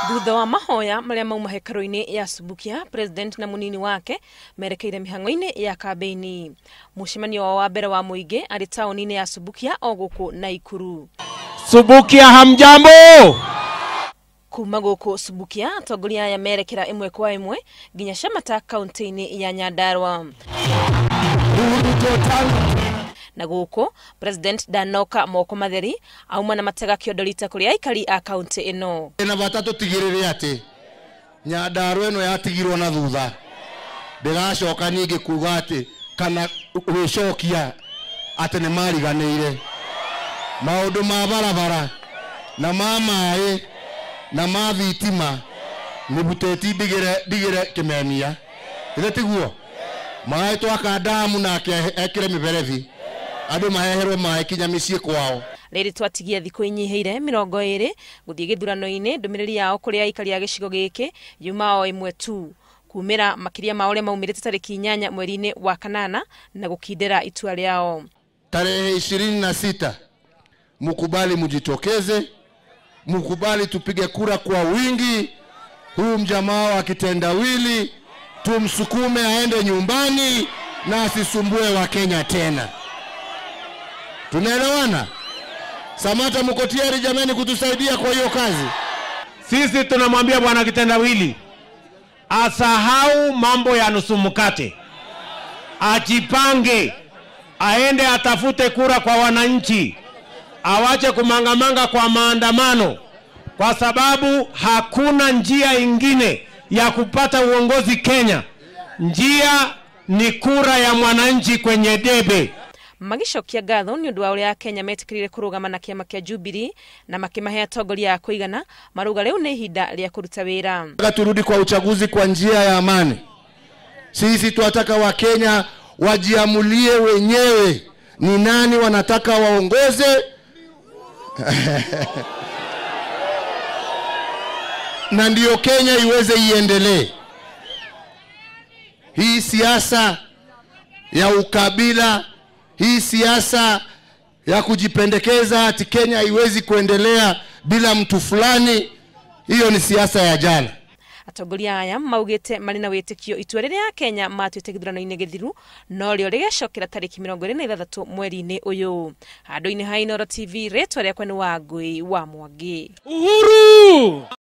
Thutha wa mahoya maria mauma hekaru-ini ya Subukia, president na munini wake merekeire mihango-ini ya kambeini. Mucemanio wao wa mbere wa muingi ari taoni-ini ya Subukia o guku Naikuru. Subukia hamjambo. Kuma guku Subukia atongoria aya merekera imwe kwa imwe nginya Shamata kaunti-ini ya Nyandarua. Na guku president ndanoka moko matheri auma na matega kiondo rita kuri aikari a kaunti ino. Na bata tutigirire ati Nyandarua ino yatigirwo na thutha ndigacoka ningi kuga ati kana gwicokia ati ni mariganire maundu ma barabara na ma mai na ma thitima ni buteti ndigire kimenia ithe tiguo mai twaka damu nake ekire miberethi andu maheherwo mai kinya miciĩ kwao. Rĩrĩ twatigia thikũ inyihĩire 20 gũthiĩ gĩthurano-inĩ, ndũmĩrĩri yao kũrĩ aikari a gĩcigo gĩkĩ yuma o ĩmwe tu kumĩra makĩria ma ũrĩa maumĩrĩte tarĩki 8 mweri-inĩ wa kanana na gũkindĩra itua rĩao. Tarehe 26 mukubali mujitokeze, mukubali tupige kura kwa wingi. Huu mjamaa wa kitendawili tumsukume aende nyumbani na asisumbue wa Kenya tena. Tunaelewana? Samata, mko tayari jamani kutusaidia kwa hiyo kazi? Sisi tunamwambia bwana kitendawili asahau mambo ya nusu mkate, ajipange, aende atafute kura kwa wananchi, awache kumangamanga kwa maandamano, kwa sababu hakuna njia ingine ya kupata uongozi Kenya. Njia ni kura ya mwananchi kwenye debe. Magicokia ngatho ni undu wa uria Kenya metikirire kurugama na kiama kia Jubilee na makimahe atongoria a kuigana maruga riu ni ihinda ria kuruta wira. Turudi kwa uchaguzi kwa njia ya amani. Sisi tunataka wa Kenya wajiamulie wenyewe ni nani wanataka waongoze na ndio Kenya iweze iendelee. Hii siasa ya ukabila, hii siasa ya kujipendekeza ati Kenya haiwezi kuendelea bila mtu fulani, hiyo ni siasa ya jana. Atongoria aya maugite mari na witikio itua riria Kenya matuite githurano-ini githiru no rio rigecokera tariki 26 mweri-ini uyu. Handu-ini ha Inooro TV, ritwa riakwa ni Wangui wa Mwangi. Uhuru!